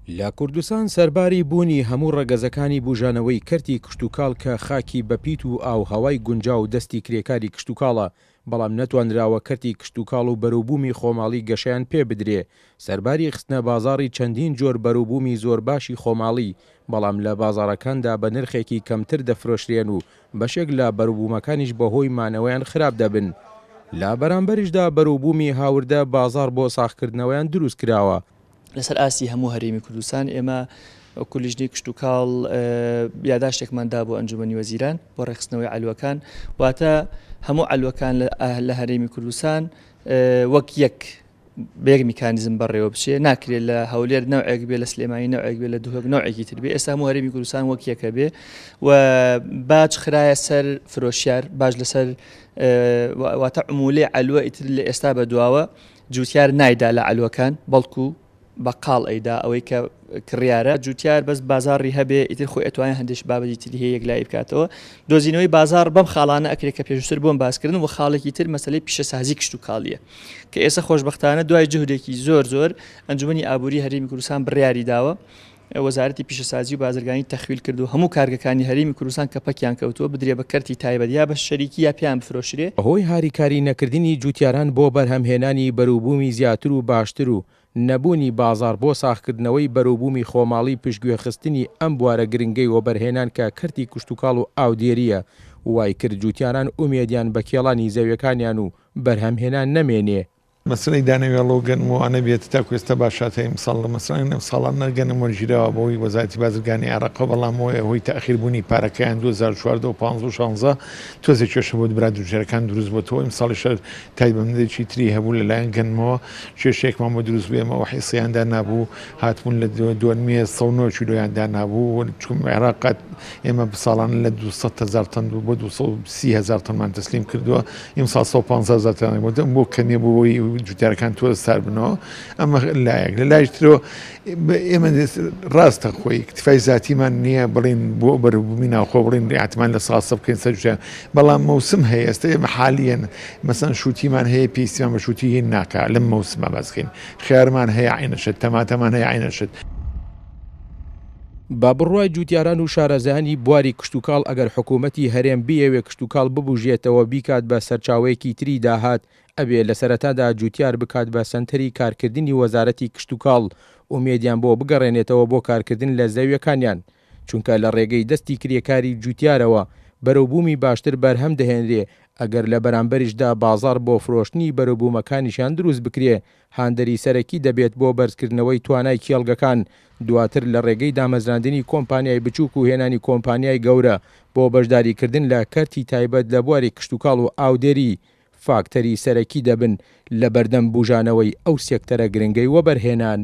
لە کوردستان سەرباری بوونی هەموو ڕەگەزەکانی بوژانەوەی کەرتی کشتوکاڵ کە خاکی بەپیت و ئاوهەوای گونجاو و دەستی کرێکاری کشتوکاڵە، بەڵام نەتوانراوە کەرتی کشتوکاڵ و بەروبوومی خۆماڵی گەشەیان پێ بدرێ، سەرباری خستنە بازاڕی چەندین جۆر بەروبوومی زۆر باشی خۆماڵی، بەڵام لە بازاڕەکاندا بە نرخێکی کەمتر دەفرۆشرێن و بەشێک لە بەروبوومەکانیش بەهۆی مانەوەیان خراپ دەبن. لە بەرامبەریشدا بەروبوومی هاوردە بازاڕ بۆ ساغکردنەوەیان دروست کراوە. لەسەر ئاستی هەموو هەرێمی کوردستان ئێمە وەکو لیژنەی کشتوکاڵ یاداشتێکمان دا بۆ ئەنجومەنی وەزیران بۆ ڕێکخستنەوەی عەلوەکان واتە هەموو عەلوەکان لە هەرێمی کوردستان وەک یەک بە یەک میکانیزم بەڕێوە بچێ ناکرێت لە هەولێر نەوعێک بێ لە سلێمانی نەوعێک بێ لە دهۆک نەوعێکی تر بێ ئێستا هەموو هەرێمی کوردستان وەک یەکە بێ و باج خرایە سەر فرۆشیار باج لەسەر واتە عمولەی عەلوە ئیتر لە ئێستا بە دواوە جوتیار نایدا لە عەلوەکان بەڵکو بەقاڵ ئەیدا ئەوەی کە کڕیارە جوتیار بەس بازاڕی هەبێ ئیتر خۆی ئەتوانێت هەندێک بابەتی تری هەیە یەکلایی بکاتەوە دۆزینەوەی بازاڕ بەم خاڵانە ئەکرێت کە پێشتر بۆم باسکردن و خاڵێکی تر مەسەلەی پیشەسازی کشتوکاڵیە کە ئێستا خۆشبەختانە دوای جهدێکی زۆر زۆر ئەنجومەنی ئابووری هەرێمی کوردستان بڕیاری داوە وەزارەتی پیشەسازی و بازرگانی تەخویل کرد و هەموو کارگەکانی هەرێمی کوردستان کە پەکیان کەوتووە بدرێ بە کەرتی تایبەت یا بە شەریکی یا پێیان بفرۆشرێ. بەهۆی هاریکاری نەکردنی جوتیاران بۆ بەرهەمهێنانی بەروبوومی زیاتر و باشتر و نەبوونی بازاڕ بۆ ساغکردنەوەی بەروبوومی خۆماڵی پشتگوێخستنی ئەم بوارە گرنگەی وەبەرهێنان کە کەرتی کشتوکاڵ و ئاودێرییە وایکرد جوتیاران ئومێدیان بە کێڵانی زەویەکانیان و بەرهەمهێنان نەمێنێ. مەسەلەی دانەوێڵە و گەنم و ئەوانە بێت تاکو ئێستا باشە تا ئیمساڵ لە مەسەلەن ئەم ساڵانە گەنم وەرگیراوە بەهۆی وەزارەتی بازرگانی عێراقەوە بەڵام هۆی هۆی تاخیر بوونی پارەکەیان 2014 و 15 و 16 تۆزێ کێشە بۆ برا جوتیارەکان دروست بۆتەوە ئیمساڵیش هەر تایبەتمەندێکی تری هەبوو لەلایەن گەنمەوە کێشەیەکمان بۆ دروست بوو ئێمە ئەو حیسەیان دانابوو هاتبوون لە دۆنمێ 109 کیلۆیان دانابوو چون عێراق ئێمە ساڵانە لە 200 هەزار تەن بۆ 230 هەزار تەنمان تەسلیم کردووە ئیمساڵ 115 هەزار تەن بۆ بۆ کەمیە بۆ بۆی جوتیارەکان تۆز سار بنەوە ئەمە لایەک لە لایش ترەوە ئێمە ڕاستە خۆی اکتفای زاتیمان نییە بڵین بۆ بەروبوومی ناوخۆ بڵین اعتمان لە ساسە بکەین سەر جوتیار بەڵام مەوسم هەیە ئێستا ئێمە حالیەن مەسەن شووتیمان هەیە پێویستیمان بە شووتی هین ناکا لەم مەوسمە بەسکەین خیارمان هەیە عینەشت تەماتەمان هەیە عینەشت. بە بڕوای جوتیاران و شارەزایانی بواری کشتوکاڵ ئەگەر حکومەتی هەرێم بیەوێ کشتوکاڵ ببوژێتەوە بیکات بە سەرچاوەیەکی تری داهات ئەبێ لە سەرەتادا جوتیار بکات بە سەنتەری کارکردنی وەزارەتی کشتوکاڵ ئومێدیان بۆ بگەڕێنێتەوە بۆ کارکردن لە زەویەکانیان چونکە لە ڕێگەی دەستی کرێکاری جوتیارەوە بەرەوبوومی باشتر بەرهەم دەهێنرێ ئەگەر لە بەرامبەریشدا بازاڕ بۆ فرۆشتنی بەروبوومەکانیشیان دروست بکرێ هاندەری سەرەکی دەبێت بۆ بەرزکردنەوەی توانای کێڵگەکان، دواتر لە ڕێگەی دامەزراندنی کۆمپانیای بچووک و هێنانی کۆمپانیای گەورە بۆ بەشداریکردن لە کەرتی تایبەت لە بواری کشتوکاڵ و ئاودێری فاکتەری سەرەکی دەبن لە بەردەم بوژانەوەی ئەو سێکتەرە گرنگەی وەبەرهێنان.